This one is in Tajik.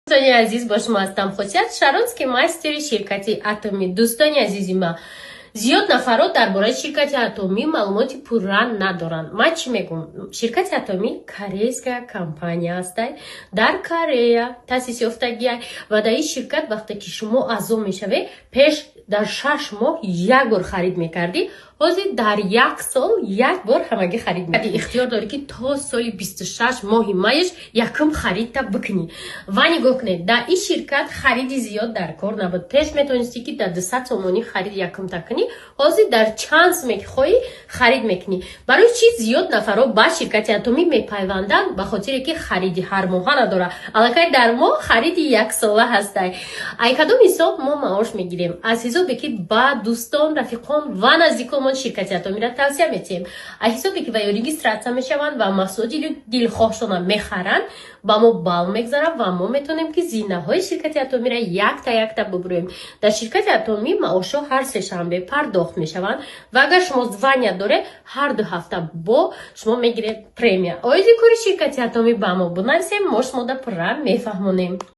Дӯстони азиз, бо шумо ҳастам Хосият Шаронский, мастери ширкати Атомӣ. Дӯстони азизи ман, зиёд нафарот дар бораи ширкати Атомӣ маълумоти пурра надоранд. Ман чӣ мегӯм? Ширкати Атомӣ корейская компания ҳастай, дар Корея таъсис ёфтагиай ва дар ин ширкат вақте ки шумо аъзо мешавед, пеш дар 6 моҳ як бор харид мекардӣ, ҳозир дар як сол як бор ҳамагӣ харид мекардӣ. Ихтиёр дорӣ, ки то соли 26 моҳи майш якум харидта бикунӣ. Ва нигоҳ кунед, дар ин ширкат хариди зиёд дар кор набуд. Пеш метавонистӣ, ки дар 200 сомонӣ харид якумта кунӣ, ҳозир дар чанд суме ки хоҳӣ, харид мекунӣ. Барои чӣ зиёд нафарҳо ба ширкати Атомӣ мепайванданд? Ба хотире ки хариди ҳармоҳа надорад, аллакай дар моҳ хариди яксола ҳастай. Ай кадом ҳисоб мо маош мегирем? Аз ҳисобе ки ба дӯстон, рафиқон ва наздиконмон ширкати Атомиро тавсия метиҳем, аз ҳисобе ки ба ё регистрация мешаванд ва маҳсулоти дилхоҳшона мехаранд, ба мо балл мегзарад ва мо метавонем, ки зинаҳои ширкати Атомиро якта якта бубурем. Дар ширкати Атомӣ маошҳо ҳар сешанбе пардохт мешаванд ва агар шумо звания доред, ҳар 2 ҳафта бо шумо мегиред премия. Оиди кори ширкати Атомӣ ба мо бинависем, мо шумода пурра мефаҳмонем.